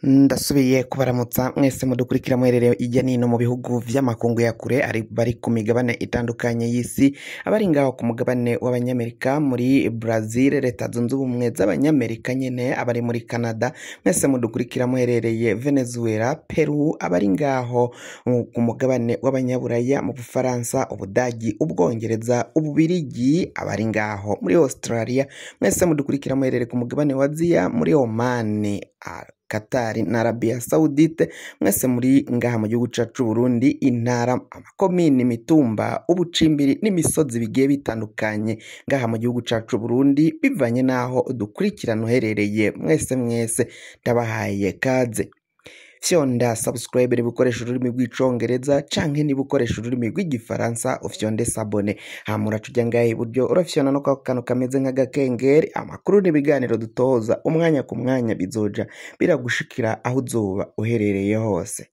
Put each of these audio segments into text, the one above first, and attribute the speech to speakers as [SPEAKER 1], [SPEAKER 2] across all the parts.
[SPEAKER 1] Ndasubiye kubaramutsa mwese mudukurikira muherereye hirya no hino mu bihugu vy'amakungu ya kure bari ku migabane itandukanye y'isi, abari ngaho ku mugabane w'abanyamerika, muri Brazil, Leta Zunze Ubumwe z'Abanyamerika nyene, abari muri Canada, mwese mudukurikira muherereye Venezuela, Peru, abari ngaho ku mugabane w'abanyaburaya, mu Bufaransa, Ubudagi, Ubwongereza, Ububirigi, abari ngaho muri Australia, mwese mudukurikira muherereye ku mugabane wa Aziya, muri Oman, Qatar na Arabia Saudite, mwese muri ngaha mu gihugu cacu c'Uburundi, intara, amakomine, imitumba, ubucimbiri n'imisozi bigiye bitandukanye ngaha mu gihugu cacu c'Uburundi, bivanye n'aho udukurikirana uherereye, mwese mwese ndabahaye kaze. Fyonda subscribe niba ukoresha ururimi rw'icongereza canke niba ukoresha ururimi rw'igifaransa ufyonde s'abonner, hama uraca uja ngaha iburyo urafyonda no kwako kantu kameze nk'agakengeri, amakuru n'ibiganiro dutoza umwanya ku mwanya bizoja biragushikira aho uzoba uherereye hose.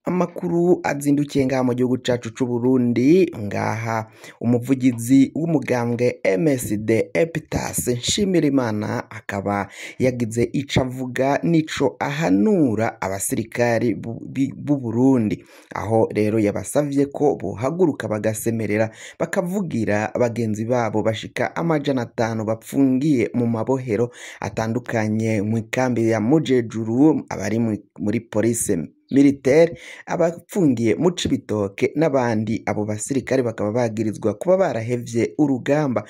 [SPEAKER 1] Amakuru azindukiye ngaha mu gihugu cacu c'Uburundi, ngaha umuvugizi w'umugambwe MSD Epitas Nshimirimana akaba yagize ico avuga n'ico ahanura abasirikari b'u Burundi, aho rero yabasavye ko bohaguruka bagasemerera bakavugira bagenzi babo bashika 500 bapfungiye mu mabohero atandukanye mw'ikambi ya Mujejuru, abari muri polise militaire, abafungiye mu Cibitoke n'abandi. Abo basirikare bakaba bagirizwa kuba barahevye urugamba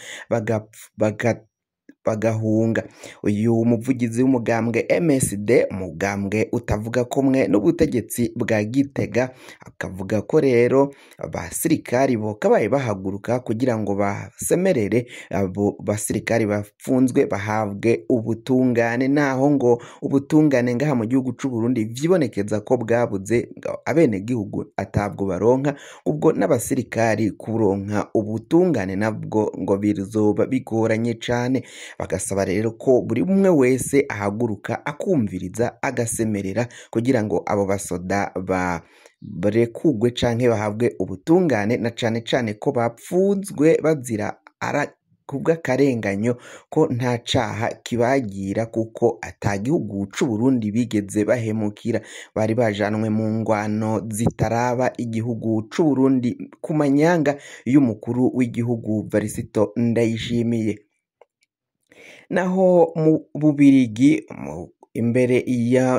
[SPEAKER 1] bagahunga. Uyu muvugizi w'umugambwe MSD, umugambwe utavuga kumwe n'ubutegetsi bwa Gitega, akavuga ko rero abasirikari bokabaye bahaguruka kugira ngo basemerere abo basirikari bafunzwe bahabwe ubutungane, naho ngo ubutungane ngaha mu gihugu c'Uburundi vyibonekeza ko bwabuze, abenegihugu atabwo baronka, ubwo n'abasirikari kuronka ubutungane nabwo ngo bizoba bigoranye cane. Bagasaba rero ko buri umwe wese ahaguruka akumviriza agasemerera kugira ngo abo basoda barekugwe canke bahabwe ubutungane, na cane cane ko bapfunzwe bazira kubw'akarenganyo, ko nta caha kibagira kuko ata gihugu c'Uburundi bigeze bahemukira, bari bajanwe mu ngwano zitaraba igihugu c'Uburundi ku manyanga y'umukuru w'igihugu Varisito Ndayishimiye. Naho mu Bubirigi, imbere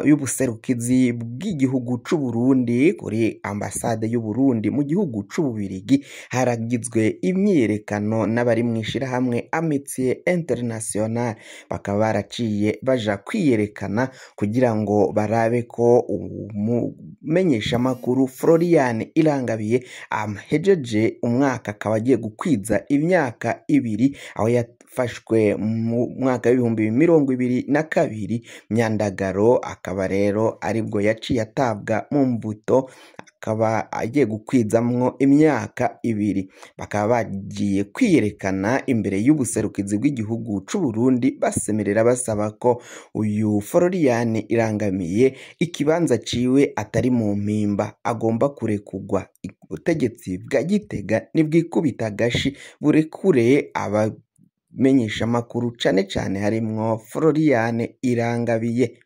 [SPEAKER 1] y'ubuserukizi bw'igihugu c'Uburundi kuri ambasade y'Uburundi mu gihugu c'Ububirigi, haragizwe imyiyerekano n'abari mw'ishirahamwe Amitié Internationale, bakaba baraciye baja kwiyerekana kugira ngo barabe ko umumenyeshamakuru Florian Irangabiye ahejeje umwaka akaba agiye gukwiza imyaka 2, aho yafashwe mu mwaka w'2022 Myandagaro, akaba rero aribwo yaciye atabwa mu mbuto, akaba agiye gukwizamwo imyaka 2. Bakaba bagiye kwiyerekana imbere y'ubuserukizi bw'igihugu c'Uburundi basemerera basaba ko uyu Florian Irangamiye ikibanza ciwe atari mu mpimba, agomba kurekugwa. Ubutegetsi bwa Gitega nibwikubita agashi burekure abamenyeshamakuru, cane cane harimwo Florian Irangabiye.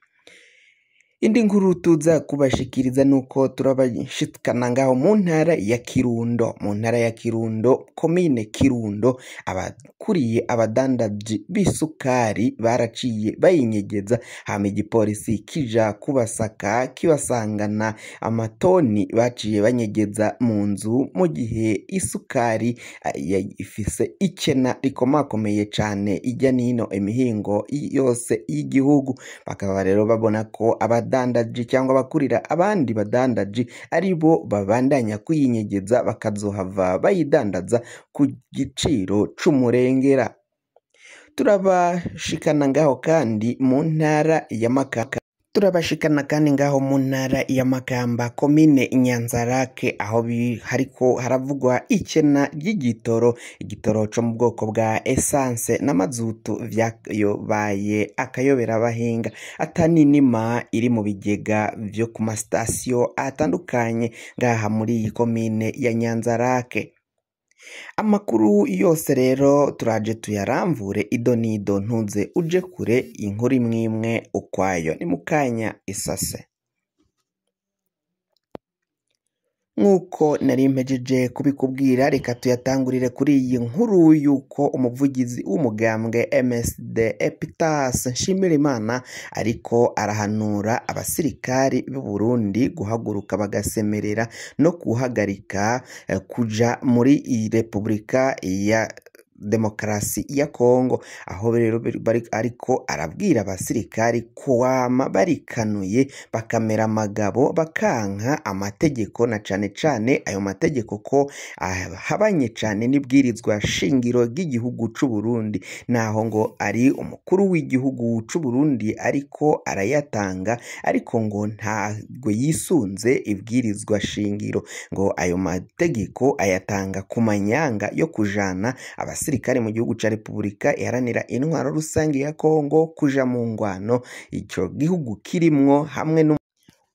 [SPEAKER 1] Indi nkuru tuza kubashikiriza nuko turabashikana ngaho mu ntara ya Kirundo, mu ntara ya Kirundo, komine Kirundo, abakuriye abadandaji b'isukari baraciye bayinyegeza, hama igipolisi kija kubasaka kibasangana amatoni baciye banyegeza mu nzu, mu gihe isukari ifise ikena rikomakomeye cane ijya nino imihingo yose y'igihugu. Bakaba rero babona ko abadandaji cyangwa abakurira abandi badandaji aribo babandanya kuyinyegeza, bakazohava bayidandaza ku giciro c'umurengera. Turabashikana ngaho kandi mu ntara ya Makamba. Turabashikana kandi ngaho mu ntara ya Makamba, komine Nyanzarake, aho hariko haravugwa ikena ry'igitoro, igitoro co mu bwoko bwa essence n'amazutu vyayobaye akayobera abahinga, ataninima iri mu bigega vyo ku masitasiyo atandukanye ngaha muri iyi komine ya Nyanzarake. Amakuru yose rero turaje tuyaramvure ido n'ido, ntuze uje kure, inkuru imwe imwe ukwayo ni mukanya isase. Nk'uko nari mpejeje kubikubwira, reka tuyatangurire kuri iyi nkuru y'uko umuvugizi w'umugambwe MSD Epitas Nshimirimana ariko arahanura abasirikari b'u Burundi guhaguruka bagasemerera no guhagarika kuja muri iyi Repubulika ya Demokarasi ya Kongo, aho rero ariko arabwira abasirikari kwama barikanuye bakamera amagabo bakanka amategeko, na cane cane ayo mategeko ko ahabanye cane n'ibwirizwa shingiro ry'igihugu c'u Burundi, naho ngo ari umukuru w'igihugu c'u Burundi ariko arayatanga, ariko ngo ntabwo yisunze ibwirizwa shingiro, ngo ayo mategeko ayatanga ku manyanga yo kujana abasirikare mu gihugu ca Repubulika Iharanira Intwaro Rusange ya Kongo kuja mu ngwano ico gihugu kirimwo hamwe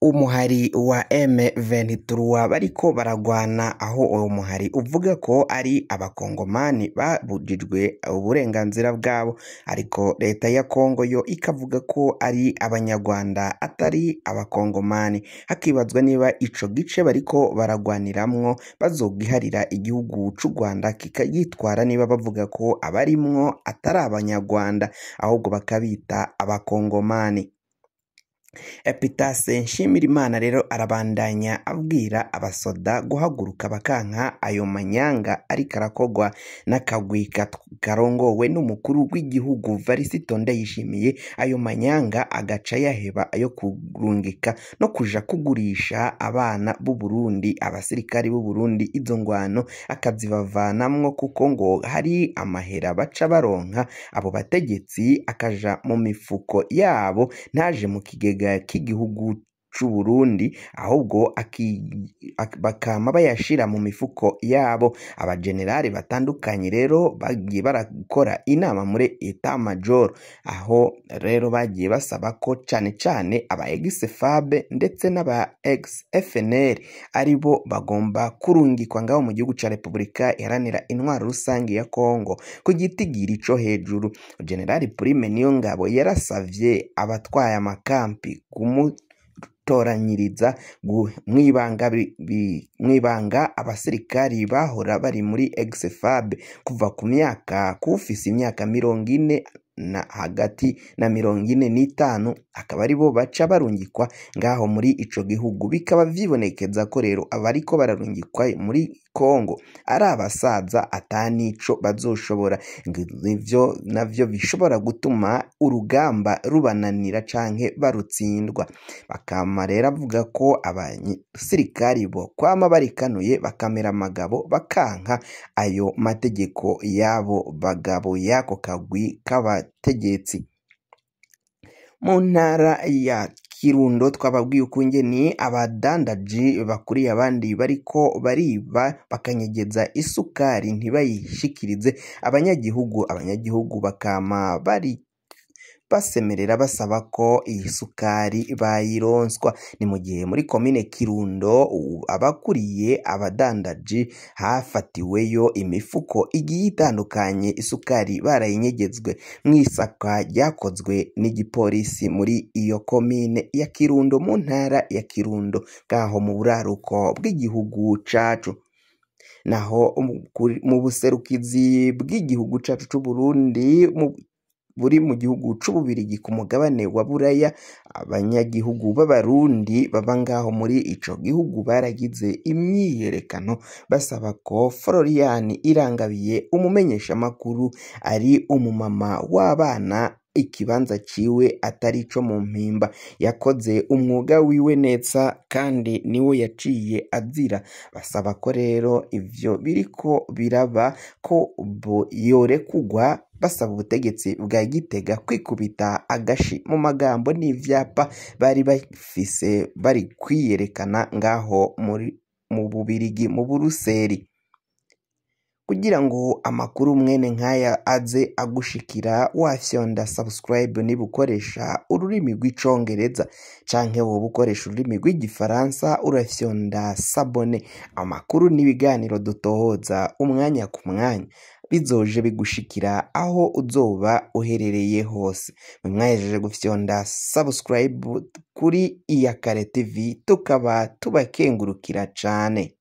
[SPEAKER 1] umuhari wa M23 bariko baragwana, aho uwo muhari uvuga ko ari abakongomani babujijwe uburenganzira bwabo, ariko leta ya Kongo yo ikavuga ko ari abanyarwanda atari abakongomani. Hakibazwa niba ico gice bariko baragwaniramwo bazogiharira igihugu c'u Rwanda kikagitwara, niba bavuga ko abarimwo atari abanyarwanda ahubwo bakabita abakongomani. Epitas Nshimirimana rero arabandanya abwira abasoda guhaguruka bakanka ayo manyanga ariko arakogwa n'akagwi karongowe n'umukuru w'igihugu Varisito Ndayishimiye, ayo manyanga agaca yaheba ayo kurungika no kuja kugurisha abana b'u Burundi, abasirikari b'u Burundi izo ngwano akazibavanamwo, kuko ngo hari amahera baca baronka abo bategetsi akaja mu mifuko yabo ntaje mu kigega k'igihugu c'u Burundi, ahubwo bakama bayashira mu mifuko yabo. Abajenerali batandukanye rero bagiye barakora inama muri Etat Major, aho rero bagiye basaba ko cane cane aba ex-FAB ndetse n'aba ex-FNL aribo bagomba kurungikwa ngaho mu gihugu ca Repubulika Iharanira Intwaro Rusange ya Kongo ku gitigiri co hejuru. Generali Prime Niyongabo yarasavye abatwaye amakampi toranyiriza mwibanga abasirikari bahora bari muri ex-FAB kuva ku myaka kufise imyaka 40 na hagati na 45, akaba aribo baca barungikwa ngaho muri ico gihugu. Bikaba vyibonekeza ko rero abariko bararungikwa muri Kongo ari abasaza atanico bazoshobora, ivyo navyo bishobora gutuma urugamba rubananira canke barutsindwa. Bakama rero avuga ko abasirikari bo kwama barikanuye bakamera amagabo bakanka ayo mategeko yabo bagabo yako kagwi k'abategetsi. Mu ntara ya Kirundo twababwiye ukungene abadandaji bakuriye abandi bariko bariba bakanyegeza isukari ntibayishikirize abanyagihugu, abanyagihugu bakama bari basemerera basaba ko iyi sukari bayironswa. Ni mu gihe muri komine Kirundo abakuriye abadandaji hafatiweyo imifuko igiye itandukanye isukari barayinyegezwe mw'isaka ryakozwe n'igipolisi muri iyo komine ya Kirundo mu ntara ya Kirundo ngaho mu buraruko bw'igihugu cacu. Naho mu buserukizi bw'igihugu cacu c'u Burundi buri mu gihugu c'Ububirigi ku mugabane wa Buraya, abanyagihugu b'Abarundi baba ngaho muri ico gihugu baragize imyiyerekano basaba ko Florian Irangabiye umumenyeshamakuru ari umumama w'abana ikibanza ciwe atari ico mu mpimba, yakoze umwuga wiwe neza kandi niwo yaciye azira. Basaba ko rero ivyo biriko biraba ko yorekugwa, basaba ubutegetsi bwa Gitega kwikubita agashi mu magambo n'ivyapa bari bafise bari kwiyerekana ngaho mu Bubirigi mu Buruseli. Kugira ngo amakuru mwene nk'aya aze agushikira, wafyonda subscribe niba ukoresha ururimi rw'icongereza, canke woba ukoresha ururimi rw'igifaransa urafyonda s'abonner. Amakuru n'ibiganiro dutohoza umwanya ku mwanya bizoje bigushikira aho uzoba uherereye hose. Mwe mwahejeje gufyonda subscribe kuri Iyakare TV, tukaba tubakengurukira cane.